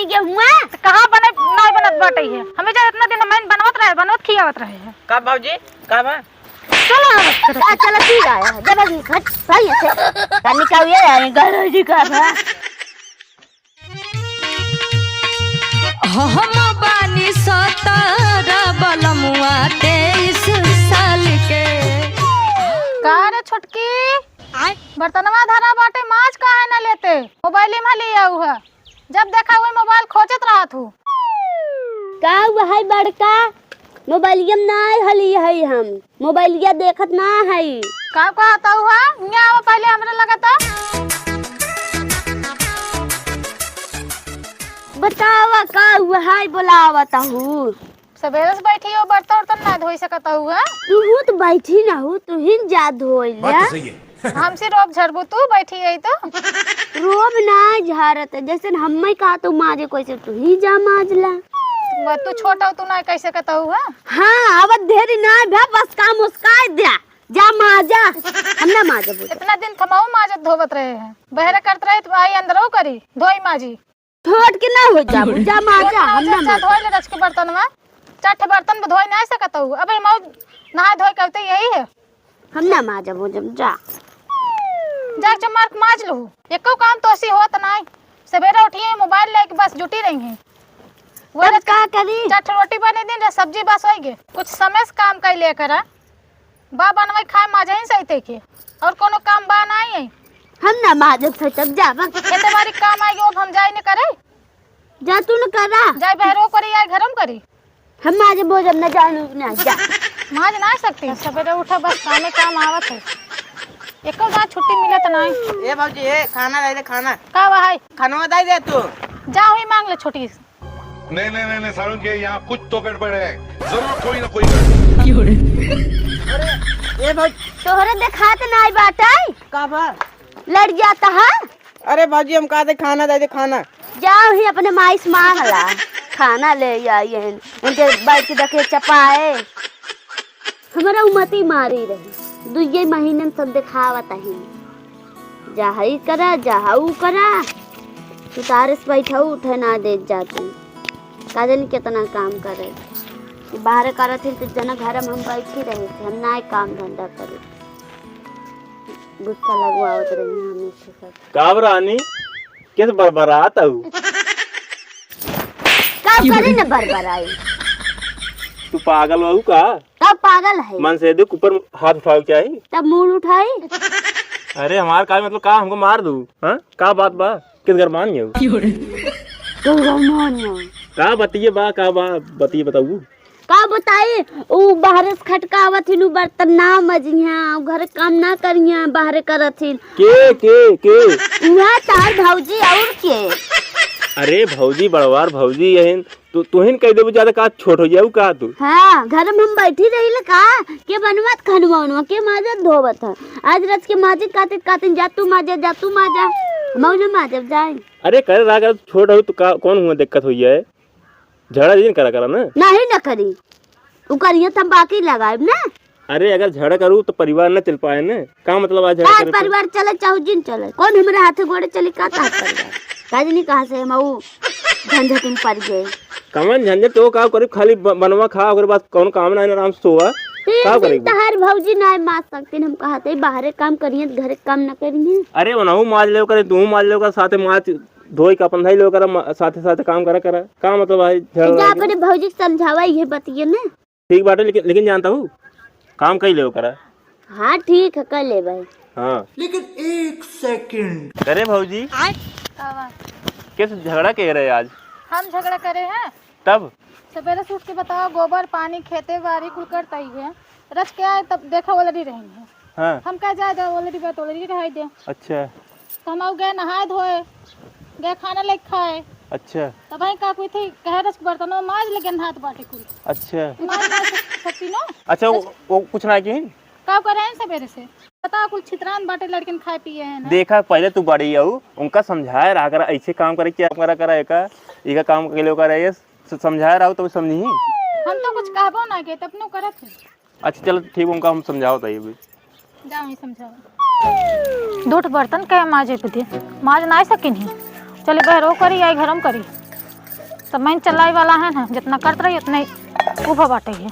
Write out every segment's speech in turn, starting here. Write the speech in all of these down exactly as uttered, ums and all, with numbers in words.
गेहुआ? तो कहाँ बने, नाहीं बनत बाटे है। हमें जब इतना दिन हम बनवत रहे, बनवत खियावत रहे हैं। का भौजी, का बा? चलो, आ, चलो, ठीक है, जब अभी घर सही है, तनी का ये है, घर जी का बा। हम बानी सतारा बलमुआ तेईस साल के। का रे छोटकी? आय? बर्तनवा धरा बाटे, माज काहे ना लेते? मोबाइल में लिया हुआ, जब देखा हुए मोबाइल खोजत रहत हूँ। का हुआ है बड़का? मोबाइलिया में ना हली है हम। मोबाइलिया देखत ना हई। का कहत हऊ हा? हियाँ आवा पहिले हमरा लगे त। बतावा का हुआ है, बोलावत हऊ। सबेरे से बैठी हो, बर्तन उर्तन ना धोई सकत हऊ हा? तू तो बैठी ना हो, तू ही जा धोई बात लिया। तो सही है। हमसे रोब झरबू तू, बैठी है तो। रोब ना झारत है, जैसे हम्मे कहा तो माजे, कैसे तू ही जा माज ला। बस तू छोटा हो, तू ना कैसे कहता हुआ। हाँ, अब देरी ना भा, बस काम उसका द्या। जा माजा, हम ना माजब। इतना दिन थमाऊ माजत धोवत रहे हैं, बहरे करत रहे तो आई अंदरो करी, धोई माजी। छोट के ना हो जाबू, जा माजा, हम ना अच्छा, माजब। धोई ले रच के बर्तन में, चार ठे बर्तन में धोई नहीं सकत हूँ। अबे मऊ नहाए धोए करते यही है। हम ना माजब, हो जब जा। जा चमार के माज लहू, एको काम तो ऐसी होत नहीं। सवेरे उठिए मोबाइल लेके बस जुटी रही हैं। वो तब का करी? चार ठे रोटी बने दिन रे, सब्जी बस होई गे। कुछ समय से काम कर लिया करा। बा बनवाई खाए माजे ही सही थे के। और कोनो काम बा नहीं है। हम ना माजब से तब जाबा। खेते बारी काम आई, अब हम जाए न करे। जा तू न करा। जाए बहरो करी, आए घरम करी। हम माजे भोजन न जानू ना जा। माज ना सकती, सवेरे उठा बस कामे काम आवत है। एको बार छुट्टी मिलत नहीं। ए भौजी, ए खाना दे दे, खाना। का बा है? खानवा दे दे तू। जा हुई मांग ले छोटी। नहीं, नहीं, नहीं, नहीं, सारुण के यहाँ कुछ तो गड़बड़ है, जरूर कोई ना कोई गड़बड़। अरे, ए भाई। तोहरे देखात नाई बाटे। का बा? लड़ जाता है। अरे भौजी, हम कहा थे खाना दे दे, खाना। जाओ ही अपने माई से मांग ला, खाना ले आई है, उनके बैठ के देखे चपाए। हमरा उ मती मारी रही, दुइये महीनन सब देखावत अहिन, जा हई करा, जा हऊ करा, सुतारे से बैठऊ उठे ना देत जाती, का जानी केतना काम करे। बाहरे करत ही तो जना घर में हम बैठी रही, हम ना काम धंधा करे, गुस्सा लगवावत रही हमेशा सब। का बा रानी, किस बरबरात हऊ? का करी न बरबराई? तू पागल हऊ का? तब पागल है। मन से देख ऊपर हाथ उठावे के चाही। तब मूड़ उठाई। अरे हमार का मतलब का हमको मार दू? हाँ? का बात बा? किस घर मान गए? किस घर मान गए? का बतिये बा, का बा? बतिये बताऊ। का बताई, उ बाहरे से खटकावत हिन, उ बर्तन ना मजिहा, उ घरे काम ना करिहा, बाहरे करत हिन। के, के, के? उहे तार भौजी और के। अरे भौजी, बड़वार भौजी यहिन, तू, तुहिन कह देबू ज्यादा का छोट हो जाऊ का तू? हाँ, घर में हम बैठी रही ल का, के बनवत खनवा उनवा, के माजत धोवत है। आज रच के माजित कातित कातिन जा तू माजा, जा तू माजा, मौज माजब जाए। अरे करे राग छोट हो तो का, कौन हुआ दिक्कत हुई है? झगड़ा जिन करा करा ना। नहीं न करी। उ करिए त हम बाकी लगाएब ना। अरे अगर झगड़ा करू तो परिवार न चल पाए ना। का मतलब आज झगड़ा का करे पे? परिवार चले चाहे जिन चले। कौन हमरे हाथे गोड़े चली का तार परिवार? का जानी कहाँ से हम उ झंझट में पड़ गए। कमन झंझट तो का करे, खाली ब-, बनवा खा, ओकरे बाद कौन काम ना है, आराम से सोवा। तीन का दिन करे? तहार भौजी ना मार सकते, हम कहते बाहरे काम करिए, घरे काम ना करिए। अरे ओनहु माज ले करे, तू माज ले करे, साथे माज धोई का अपन धाई ले करे, मा-, साथे साथे काम करा करा। का मतलब है झगड़ा जा लगे? अपने भौजी के समझावा ये बतिये ना। ठीक बाटे, लेकिन, लेकिन जानता हूँ, काम कई लेव करा। हाँ, ठीक है, कर ले भाई। हाँ। लेकिन एक सेकंड। करे भौजी, आय? का बा? कैसे झगड़ा के रहे आज? हम झगड़ा करे हैं? तब? सवेरे से उठ के बताओ, गोबर, पानी, खेते, बारी कुल करता ही है। रच के आए, तब देखा, already रही है। हाँ। हम कह जाए दे, already बात already रहाई दे। अच्छा। तो हम आउ गए नहाए धोए, गए खाना लेके खाए। अच्छा। तब वहीं का कोई थी, कहे रस के बर्तनों माज ले गए हाथ बाटे कुल। अच्छा। माज, माज सकती नो। अच्छा, वो, वो कुछ ना की? का करे हैं सवेरे से? बताओ, कुल छितरान बाटे लड़किन खाए पिए हैं ना। देखा, पहले तू बड़ी आऊ, उनका समझाए रहा करा, ऐसे काम करे, क्या करा, करा, एका, एका काम के लिए करा, ये स-, समझाए रहा तो समझी। हम तो कुछ कहबो ना के, तब नु करत है। अच्छा, चलो ठीक, उनका हम समझाओ ताई अभी। जाओ, ही समझाओ। दो ठो बर्तन के माजे पति, माज ना सकिन ही। चले बहरो करी, आई घरम करी। सब मैं चलाए वाला है ना, जितना करत रही उतना ही उभा बाटे है।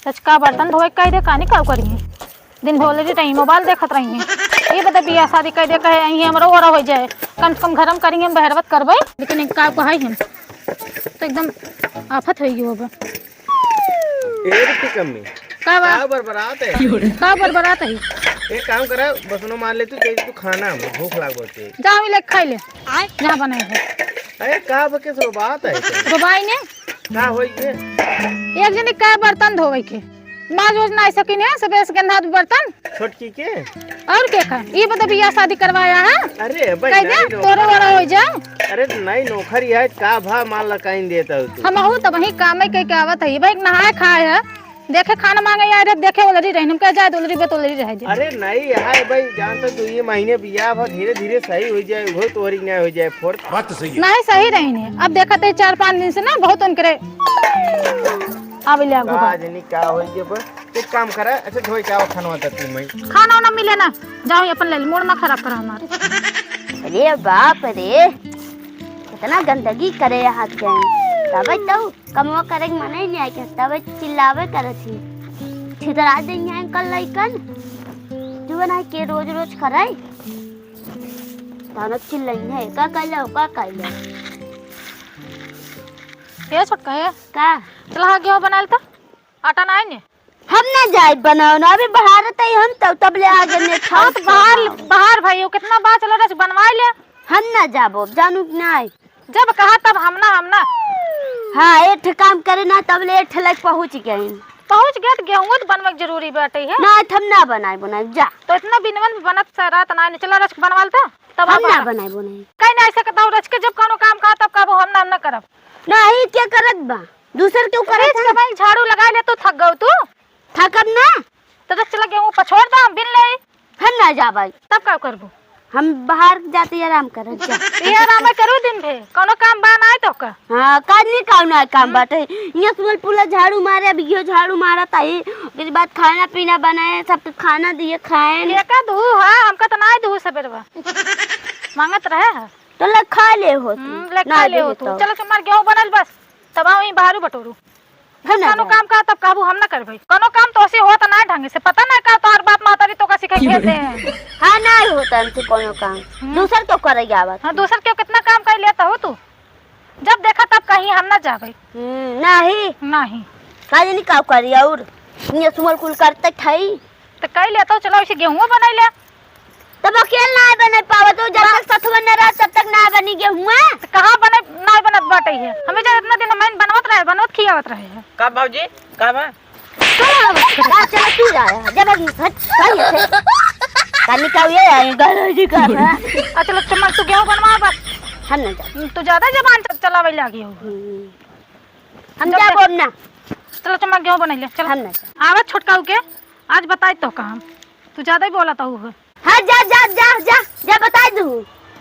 सच का बर्तन धोए कह दे, कानी का करी है? दिन भर लेटी रही, मोबाइल देखत रही है। ये बता बियाह शादी कह दे, कहे यहीं हमरो ओरा हो जाए, कम से कम घर में करेंगे, हम बहरवत करबे, लेकिन एक का कहे हम तो एकदम आफत होई गई अब। ए रे टिकम्मी, का बा? का बरबरात है? का बरबरात है? एक काम करा, बसनो मार ले तू, तेरी तू खाना, भूख लाग बहुत तेज। जा, हम ले खाई ले। आय? जहाँ बनाए हो। अरे का बके सो बात है? रोबाई ने? का होई के? एक जनी का बर्तन धोवे के। माज ओज ना सकी ने, सबेरे से गंदा बर्तन। छोटकी के? और के का? ये बता बियाह शादी करवाया है? अरे भाई, कह दे, नहीं, तोरो नौकर वाला हो है। जा। अरे नहीं, नौकर ही है, का भा माल लकाइन देता हो तू? हम आहू तब वही काम है, कह के आवत है। भाई नहाए खाए है, देखे खाना मांगे आए रहे, देखे ओलरी रही, हम कह जाए ओलरी बे तो ओलरी रह जाए। अरे नहीं, यहाँ है भाई, जानता तू, ये महीने बियाह भा धीरे धीरे सही हो जाए, वो तोहरी न्याय हो जाए, फोड़। बात तो सही है। नहीं सही रही ने, अब देखा ते चार पाँच दिन से ना बहुत उनकरे आवे ले आगो बा। आज नहीं का होई के बा? एक काम करा, अच्छा धोई के आओ खानवा तक तू मैं। खाना वाना मिले ना, जाओ अपन ले ले, मूड ना खराब करा हमारे। अरे बाप रे, कितना गंदगी करे हाथ गए। तबे तो कमवा करे के मने नहीं आए के, तबे चिल्लावे करत ही। छितरा दे यहाँ कल लइकन। तू बना के रोज रोज करे। ताना चिल्लाई है, का कहले हो, का कहले? ए छोटका है। का? चला हाँ गेहूं बनाल तो। आटा ना है ने? हम ना जाए बनाओ ना, अभी बाहर तई हम तब, तब ले आगे ने हाँ, तो बाहर, बाहर भाई, वो कितना बार चलो रस बनवाई ले। हम ना जाबो, जानू कि नहीं? जब कहा तब हम ना, हम ना। हाँ, एक ठे काम करे ना, तब ले एक ठे लाइक पहुँच गए। पहुँच गए तो गेहूं तो बनवे के जरूरी बाटे है। ना, हम ना बनाए, बनाए, जा। तो इतना बिनवन भी बनत सा रात ना, चला रस बनवाल था, तब हम आप ना बनाए, बनाए। कहीं ना ऐसे कहता हूँ, रस के जब कोनो काम कहा तब कहबो हम ना, हम ना करब। नहीं, क्या करत बा? दूसर क्यों करत रस के है? भाई झाड़ू लगा ले, तू थक गऊ तू। थकब ना। तो देख, चला गेहूं पछोड़ दा, हम बिन ले। हम ना जाबै। तब का करबू? हम बाहर जाते आराम करब, जा। ये आराम करू दिन भे, कोनो काम बा ना तो का? हाँ, का नहीं काम ना काम बाटे। यहाँ सुबह पूरा झाड़ू मारे, अब यो झाड़ू मारा ताई, फिर बाद खाना पीना बनाए, सबके खाना दिए खाए। ये का दू है, हमका तो ना दू सबेरवा। मांगत रहे है। तो ले खा ले हो तू। हम्म, ले ना खा ले हो देहे तू। तो। चलो तुम्हार गेहूं बनल बस, तब आओ यहीं बाहर बटोरू। हम ना कौनो जाए। काम का तब कहबू हम ना करबै। कौनो काम तो ऐसे होत ना ढंग से, पता ना का तोहर बाप महतारी तो का सिखाई के देते हैं। हाँ, ना होता हमसे कौनो काम। हम्म। दूसर क्यों करे आवत? हाँ, दूसर क्यों कितना काम कर लेता हो तू? जब देखा तब कहीं हम ना जाबै। हम्म, नहीं। नहीं। का जानी का करी और? ये सुमल कुल करते ठाई। तो कह ले तो चलो इसे गेहूं बनाई ले। तब अकेल ना बने पावत हो, जब तक सथवा न रह तब तक ना बनी गेहूं। तो कहाँ बने, ना बनत बाटे है? हमें जब इतना दिन हम बनवत रहे, बनवत खियावत रहे हैं। का भौजी, का बा? चलो, चलो, चलो, तू जा रहा है, जब अभी हट, चल ये से। कानी का ये आई, गलो जी का। आ, चलो, चम्मा, तू गेहूं बनवा बस। हम ना जा। तू ज्यादा जबान च-, चलावे लागी हो। हम्म। हम जब जाबो अब ना। चलो, चम्मा, गेहूं बनाई ले, चलो। हम ना जा। आवा छोटका के, आज बताई तो काम। तू ज्यादा ही बोला तो है। हाँ, जा, जा, जा, जा, जा, बताई दू।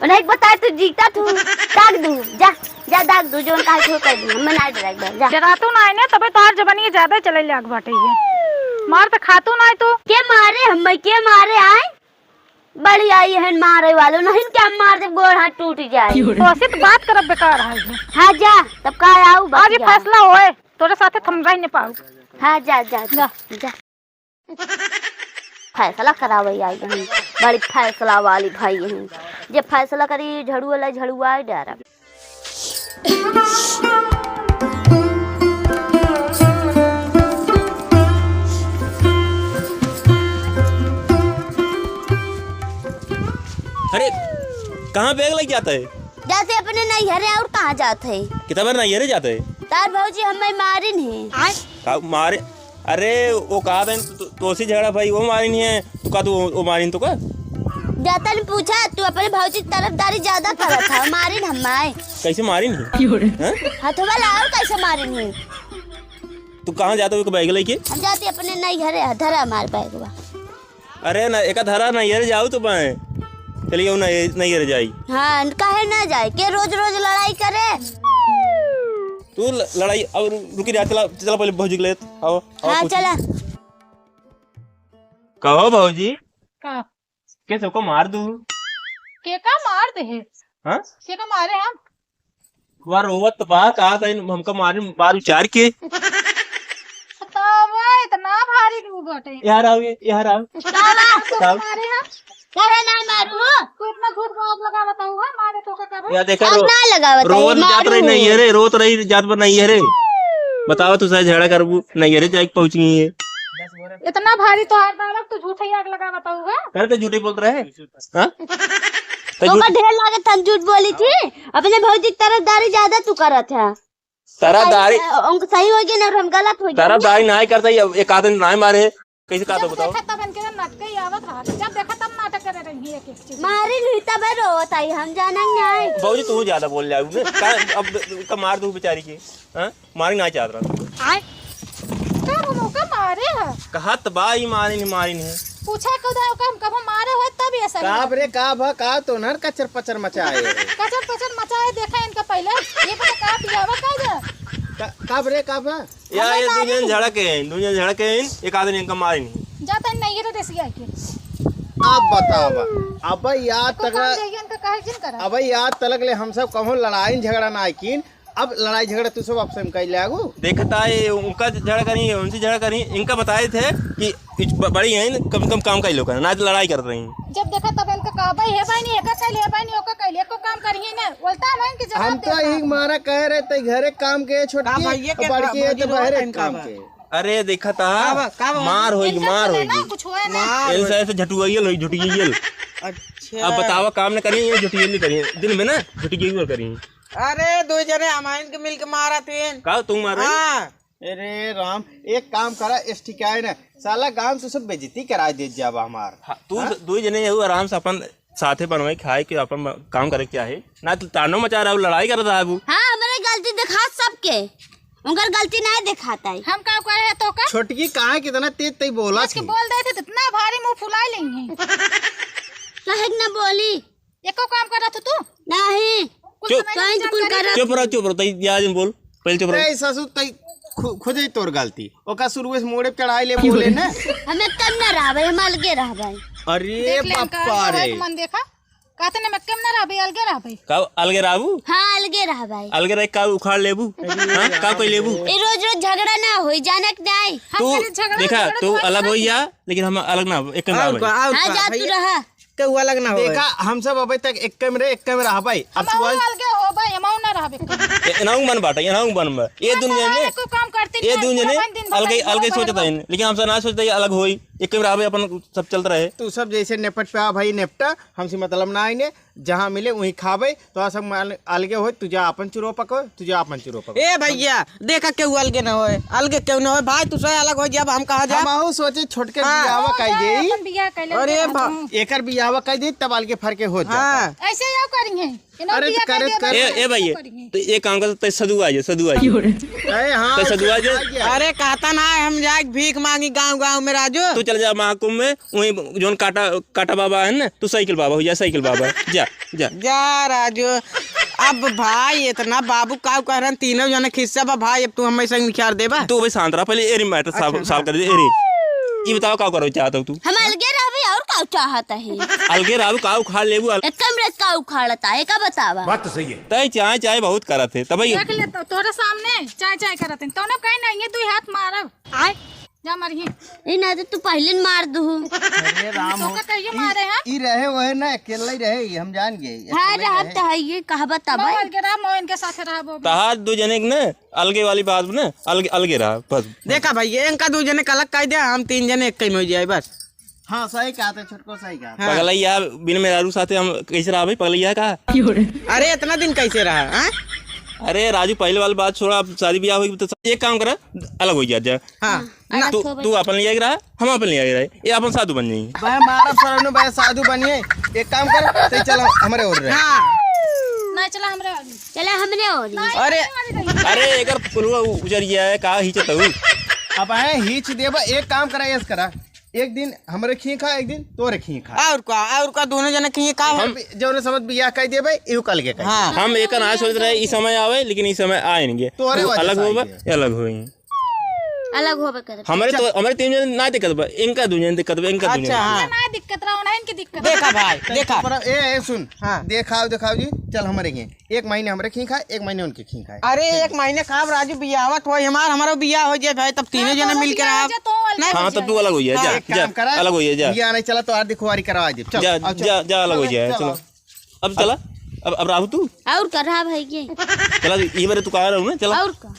उन्हें एक बताई तू जीता तू, दाग दू, जा, जा, दाग दू, जोन कहा छो कर दू, हम ना डराई बा, जा। डरातू ना है ना, तबे तोहार जबानी ज्यादा चले लाग बाटे ये। मार तो खातू ना है तू। के मारे हम, के मारे आए? बड़ी आई है मारे वालो, नहीं क्या मार दे, गोड़ हाथ टूट जाए। तो ऐसे तो बात करब बेकार है ये। हाँ, जा, तब का आऊ, बस आज ये जा। फैसला होए, तोरे साथे थम रह न पाऊ। हाँ, जा, जा, जा, जा। फैसला करावे आई हई, बड़ी फैसला वाली भाई हई। जे फैसला करी, झड़ुआ ला, झड़ुआ डारा। अरे, कहाँ बैग लेके जाता है? जाते अपने नैहरे, और कहाँ जात है? कितना बार नैहरे जाता है? तार भौजी हमें मारिन है। का मारे? अरे, वो कहा बहन, तो, तो, तोसी झगड़ा भाई, वो मारिन है, तो का तू वो, वो मारिन तो का? जाता ने पूछा, तू अपने भौजी की तरफदारी ज्यादा करत है, मारिन हमारे। कैसे मारिन है? हाँ? हथवा ला और कैसे मारिन है? तू कहाँ जाता हो बैग लेके? हम जाते अपने नैहरे, धरा हमार बैगवा। अरे ना, एका धरा नैहरे जाऊ तो पाए। चलिए, ना, नैहरे जाई। हाँ, काहे ना जाए? के रोज रोज लड़ाई करे? तू ल-, लड़ाई, अब रु-, रुकी जा, चला, चला पहले भौजी के ले, आओ, आओ, हाँ, पूछ। चला। कहो भौजी। का? के सबको मार दू? के का मार दे है? हाँ? के का मारे हम? वह रोवत बा, का तइन हमका मारे बार उचार के। तब इतना भारी रू बाटे। यहाँ आओ, ये, यहाँ आओ। का बा? का? मारे हम? काहे ना मारू हो? तू इतना झूठ बात लगा बताऊ है, मारे तो का करो? या देखा, अब रो-, ना लगावत है, रोवत जात मारू। रही नहीं है रे, रोत रही जात पर नहीं है रे। बतावा तू सारे झगड़ा करबू, नहीं है रे, जाके पहुँच गई है। इतना भारी तोहार दालक, तू झूठे आग लगा बताऊ है? करे तो झूठे बोलत रहे। हाँ? तो ओकर झूठ ढेर लागत, हम झूठ बोली थी। अपने भौजी की तरफदारी ज्यादा तू करत है। तरफदारी। अ, उनका सही हो गया ना, और हम गलत हो गए। तरफदारी ना करता, ये एक आदमी ना मारे। कैसे का तो जब बताओ? देखा तब इनके नाटक ही आवत रहा, जब देखा तब नाटक करे रही है एक एक चीज। मारी नहीं तब रोत आई, हम जाना नहीं। भौजी तू ज्यादा बोल जाऊ ने। का, अब का मार दू बेचारी के। हाँ? मारी ना चाहत रहा। आय। का बोलो, का मारे है? कहत बा ई मारिन, मारिन है। पूछे के उधर ओका हम कबो मारे होए तब ये सही का है। बरे, का भा, का तो नर कचर पचर मचाए। कचर पचर मचाए, देखा इनका पहले। ये पता का पियावा का जा? का, का बरे, का भा? या, हमें ये मारे दुनिया नहीं। झड़क है, दुनिया झड़क है, एक आदमी इनका मारिन है। जाता नहीं ये तो देसी आके। अब बतावा, अब याद एको तक काम जाइए इनका काहे जिन करा? अब याद तलक ले हम सब कहूँ लड़ाई झगड़ा ना कीन, अब लड़ाई झगड़ा तू सब आपसे में कइले आगू। देखता है, उनका झगड़ा करी, उनसे झगड़ा करी, इनका बताए थे कि इच-, ब-, बड़ी हैं, कम से कम काम कइ लो, ना तो लड़ाई करत रही। जब देखा तब इनका कहबे, "हे भाई नहीं, एका कइले, हे भाई नहीं, ओका कइले, एको काम करिए ना।" बोलता है कि जवाब हम तो देता। यही मारा कह रहे थे, घरे काम के छोटकी, का भैया के बड़की है भौजी तो रोवत बहरे हैं का काम बा? के। अरे देखा था, का बा, का बा? मार होई, इनका मार से होई। ना कुछ होए ना। मार एल होई। से, ऐसे झटुआइल होई, झटुआइल। अच्छा। अब बतावा, काम न करिए, ये झटुआइल करिए। दिन में ना झटुआइल करिए। अरे, दो जने हमाइन के मिल के मारा थे। का तू मारा? हाँ। अरे राम, एक काम करा, एस टी क्या है ना, साला गांव से सब बेइज्जती करा दे जाबा हमार। हाँ, तू हाँ? द-, दो जने यहू आराम से अपन साथे बनवाई खाए के अपन ब-, काम करे के चाहे। ना तो तानो मचा रहा, लड़ाई करत रहा है वो। हाँ, हमरे गलती दिखा सबके, उनकर गलती नहीं दिखाता है। हम का करे है तो का? छोटकी कहाँ कितना तेज तई बोला बच के थी। बोल दे थे, इतना भारी मुंह फुला लेंगे। काहे के ना बोली? एको काम करत हो तू? नहीं। कुल चुप। समय कहीं तो कुल जानकारी करत। चुप रह, चुप रह, तई या जिन बोल, पहले चुप रह। ए, ससुर, तई खु-, खुद ही तोर गलती। ओका शुरू से मोड़े पे चढ़ाई ले बोले ना। हम एकदम ना रहबे, हम अलगे रहबे। अरे देख ले, इनका बाप्पा अलगे रे। होए के मन देखा। कहते ने मैं एकदम ना रहबे, अलगे रहबे। का अलगे रहबू? हाँ, अलगे रहबे। अलगे रह का उखाड़ लेबू? हाँ, का कोई लेबू? ए, रोज रोज झगड़ा ना होई, जाने के नहीं। हम तू खाली झगड़ा, देखा, झगड़ा तू तो अलग अच्छा होई जा, लेकिन हम अलग ना, एक ना और भाई। का, और हाँ, का, जा तू भैया, रहा। केहू अलग ना होई। देखा, हम सब अबे तक एक में रहे, एक में रहा भाई। अब हम सुबह अलगे हो भाई, हम ना रहबे। ए, एनाऊ मन बाटा, एनाऊ मन बा। ये हम दुनिया में, एको काम करती ये नहीं, दुनिया में पूरा दिन भर अलगे, दिन अलगे भर सोचता भर है, लेकिन हम सब ना सोचता ये अलग होई, एक में रहबे, अपन सब चलत रहे। तू सब जैसे नेपट पे आ भाई, नेपटा, हमसे मतलब ना आईने। जहाँ मिले वहीं खाबे, तो सब माल-, अलगे होई, तू जा अपन चुरो पको, तू जा अपन चुरो पको। ए भैया, देखा केहू अलगे न होए, अलगे केहू न होए भाई, तू से अलग हो जाब, हम कहाँ जाब? हम आहू सोचे छोटके हाँ। बियाहवा कह दे। अपन बियाह कर ले, अरे अपन भा-, तू। एकर बियाहवा कह दे, तब अलगे फरके हो जाता। हाँ। ऐसे या करिए, इन्हों अरे तो बियाह कर करे, दे, करे। ए, ए भाई, करिए। तो ये काम कर, तै सदुआ जे, सदुआ जे। अरे हाँ, तै सदुआ जे। अरे कहता ना है, हम जाए भीख मांगी गाँव गाँव में राजू। तू चल जा महाकुंभ में, वहीं जौन काटा, काटा बाबा है ना, तू साइकिल बाबा हो जा, साइकिल बाबा, जा। जा। जा राजू, अब भाई इतना बाबू का कह रहन, तीनों जने खिस्सा बा भाई, अब तू हमें संग निखार देबा? तू भाई शांत रहा, पहले एरी मैटर साफ, अच्छा, साफ कर दे, एरी। ई बताओ का करो चाहत हो तू? हम अलगे रहबे और का चाहत है? अलगे रहबू का उखाड़ लेबू? अल- एक कमरे का उखाड़ता है, का बतावा? बात तो सही है। तय चाय चाय बहुत करत है, तब देख ले तो तोरे सामने चाय चाय करत है, तोनो कहीं नहीं है, दुई हाथ मारब। आय। जा मरिहे। ई ना तो तू पहले न मार दू। अरे राम हो। तोका कहिए ई, मारे हैं? ई रहे वहे ना, अकेले ही रहे, ई हम जान गए, हाँ, अकेले रहब रहे। तो है, ये कहबा तब मऊ है। अलगे रहा, मऊ इनके साथ रहा, वो भी। तहार दो जने के ना, अलगे वाली बात ना, अलगे, अलगे रहा, बस। देखा भाई, ये इनका दो जने का अलग कह दे, हम तीन जने एक में हो जाए, बस। हाँ, सही कहा था, छोटको सही कहा। हाँ। पगलैया, बिन मेहरारू साथे हम कैसे रहा भाई, पगलैया का? अरे, इतना दिन कैसे रहा, हाँ? अरे राजू, पहले वाली बात छोड़ा, अब शादी ब्याह होई तो एक काम करा, अलग हो जा, जा। हाँ। ना, अलग तू, होबे। तू अपन लिया के रहा, हम अपन लिया के रहे, ये अपन साधु बन जाई। भाई मारब सरनु भाई साधु बनिए। एक काम कर, ते चल हमरे ओर रहे। हाँ। ना चला हमरे ओर। चला हमरे ओर। ना, अरे। हमरे ओर। अरे एकर पुलवा उ-, उजर गया है, का हिचत हऊ? अब है हिच देबा, एक काम करा, ऐस करा। एक दिन हमरे खी खा, एक दिन तोरे खी खा। और का, और का, दोनों जने खी खा। हम जौने समझ बियाह कह देबे, इहू कल के कह हाँ। देबे। हम एकर ना सोच रहे, ई समय आवे, लेकिन ई समय आए नहीं। तोरे तू वजह अलग से होबा, आई है। ये अलग होई। अलग होबे करब। हमरे तो, हमरे तीन जने ना दिक्कत बा, इनका दू जने दिक्कत बा, इनका दू जने। अच्छा, हाँ। ना दिक्कत रहा, उन्हें इनकी दिक्कत। देखा भाई, देखा। पर ए, ए, सुन। हाँ। देखाव, देखाव जी, चल हमरे के। एक महीने हमरे खींच खाए, एक महीने उनके खींच खाए। अरे, एक महीने का अब राजू बियाहत होई हमार, हमारो बियाह हो जाए भाई, तब तीनों हाँ, जने तोरो मिल के बियाह हो रहा। जाए, तो अलग हाँ, हो तब जाए। तू अलग हो जा, हाँ, जा, एक जा, काम करा, अलग हो जा, जा। ये आने चला तो आज दिखवारी करवा दे। चल, जा, आओ, चल। जा, जा, अलग हो चलो, जा, चलो। चलो। अब चला, अब, अब राहु तू। और का रहा भाई के? चला, ये बारे तू कहाँ रहू ना, चला। और का?